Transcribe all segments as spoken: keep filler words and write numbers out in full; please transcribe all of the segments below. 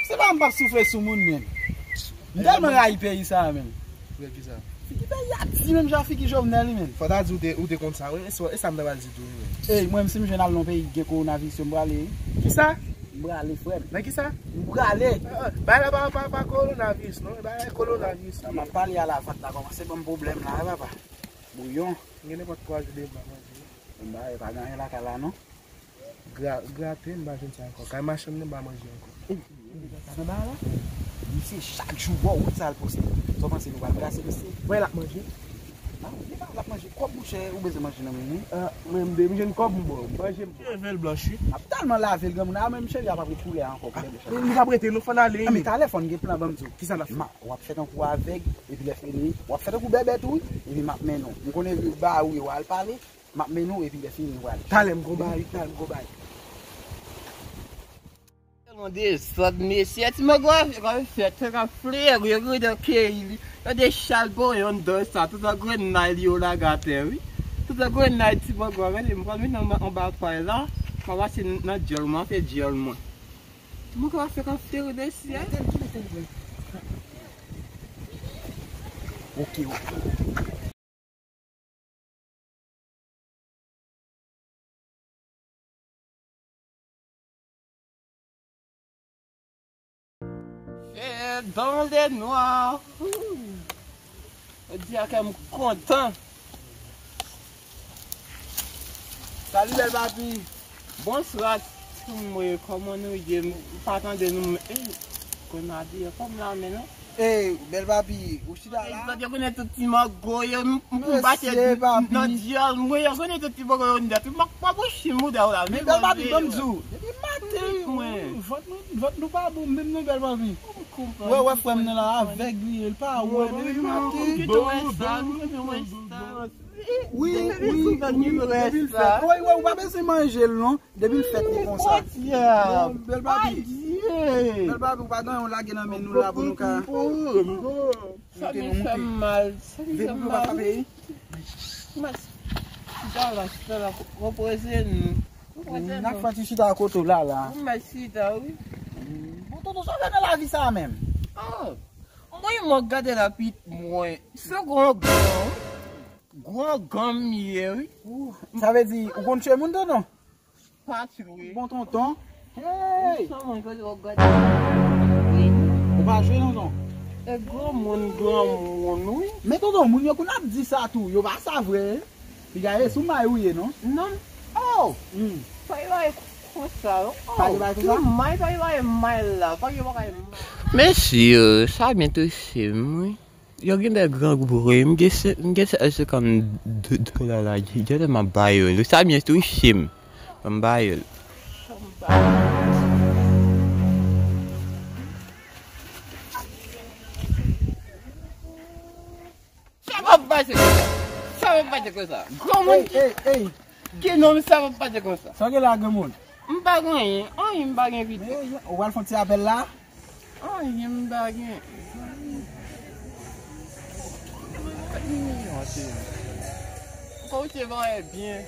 Se pa m p ap soufle sou moun, menm. M tèlman rayi peyi sa a, menm. Pou kisa? Figi peyi a di menm jan figi Jovenel, wi, menm. Fò ta di ou te, ou te konn sa, wi. E sa, e sa m ta pral di tou, wi, menm. Ey, mwen, si m jwenn al nan peyi ki gen kowonaviris yo, m prale, wi. Kisa? M prale, frè m. Nan kisa? M prale. Ah, ah, bagay la pa, pa, pa kowonaviris, non. Bagay kowonaviris. Sa m ap pale a la vant la, kòmanse ban m pwoblèm la, wi, papa. Bouyon. Gen nenpòt kwa jou de manje. M pa, pa gen anyen lakay la, non. Gra-, grate, m pa jwenn sa ankò. Kay machann nan pa manje ankò. Sa nan ba la? Misye chak jou, bò, wout sa l poste. Sa w panse nou pral kase misye? Mwen l ap manje. Ah, li pa l ap manje. Kòb mouchè, ou bezwen manje nan men li? Ah, mwen m de, m jwenn kòb m ba w. Manje m. Cheve l blanch, wi. M ap tèlman lave l, granmoun. Ah, men cheve a p ap ret koulè a ankò. Koulè blanch. Li p ap rete, non, fò n ale. Ah, men talè fò n gen plan, ban m di w. Kisa n ap fè? Ma, w ap fè tankou avèg, epi lè fini, w ap fè tankou bèbè tou, wi. Epi m ap mennen w. M konnen ba ou yo al pale. M ap mennen w epi lè fini, w ale. Talè m gon bagay, talè m gon bagay. Tèlman dezòd, mesye. Ti mango a fè, fè, fè, fè fleri, yo rete keyi li. Yo de chal bo, yo anndan sa. Tout an grenay li yo lage atè, wi. Tout an grenay ti mango a, gade, m pral mete anba, anba pay la. M ap pase nan djòl, m ap fè djòl mwen. Ti mango a fè fleri, mesye. Ok, ok. Fè dans le noir. Jodi a kè m kontan. Salut, bèl papi. Bonswa, timoun mwen, kòman nou ye? M pa tande nou, men, ey, Grenadye, fò m la men non. Ey, bèl papi, ou chita la? Yo konnen tout ti mango yo, m, m, m pase nan dyòl mwen, yo konnen tout ti mango yo nèt. M pa, pa bon chim ou dèw la, men bèl papi, ban m di w. Depi maten, vant nou, vant nou pa bon, menm non, bèl papi. Wè, wè, frè m nan la, avèg li ye, l pa wè, depi maten. Wi, wi, wi, depi l fèt. Wi, wi, ou pa bezwen manje l non. Depi l fèt, li konsa. Bèl papi. Bèl papi, ou pa gen yon lage nan men nou la pou nou ka. Sa vin fè m mal. Sa vin fè m mal. Mas, chita la, chita la, repoze nou. Repoze nou. N ap fè ti chita kote w la, la. Ou mèt chita, wi. Bon, tonton, sa w fè nan lavi sa a menm? Ah, mwen, mwen gade la pit mwen. Se gran gran. Gran ganm ye, wi. Ou, sa vle di, ou konn tchwe moun, tonton? Pa tchwe. Bon, tonton. Hey! Ou pa jwe, tonton? E granmoun, granmoun, wi. Men, tonton, moun yo konn ap di sa tou, yo pa sa vre. Piga e sou may ou ye, non? Non. Oh! Hmm. Pa gen bagay konsa, non. Pa gen bagay konsa? Ki may, pa gen bagay may la, pa gen bagay may. Mesye, sa byen touche m, wi. Yo gen de gran gwo, m gen se-, m gen se-, senkant dola la, je, je te m ap ba yo. Sa byen touche m. Ban m ba yo. Sa p ap pase konsa. Sa p ap pase konsa. Granmoun ki, ey, ey, ki nonm sa p ap pase konsa. Sa w gen la, granmoun? M pa gen anyen. Anyen, m pa gen pito. Men, ou pral fè yon ti apèl la? Anyen m pa gen. Kòm se va byen.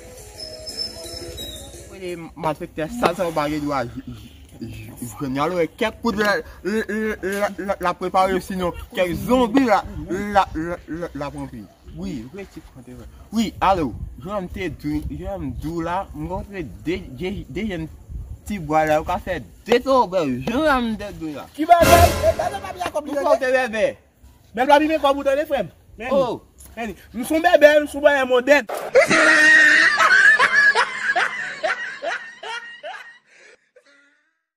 Malfektè sal sa, ou pa gen dwa jwenn. Y al wè kèk kout la, la, la, la, la prepare, sinon kèk zonbi la, la, la, la, la pran pi. Wi, rete konte vre. Wi, alo, jan m te di, jan m di w la, m kontre de, de, de jèn ti bwa la, yo ka fè de tobè, jan m te di w la. Ki bagay? E bèbè pa byen akòpli. Ou konte bèbè. Bèl pa byen kòb ou tande, frè m. Men, oh. Men, m son bèbè, m son bèbè modèn.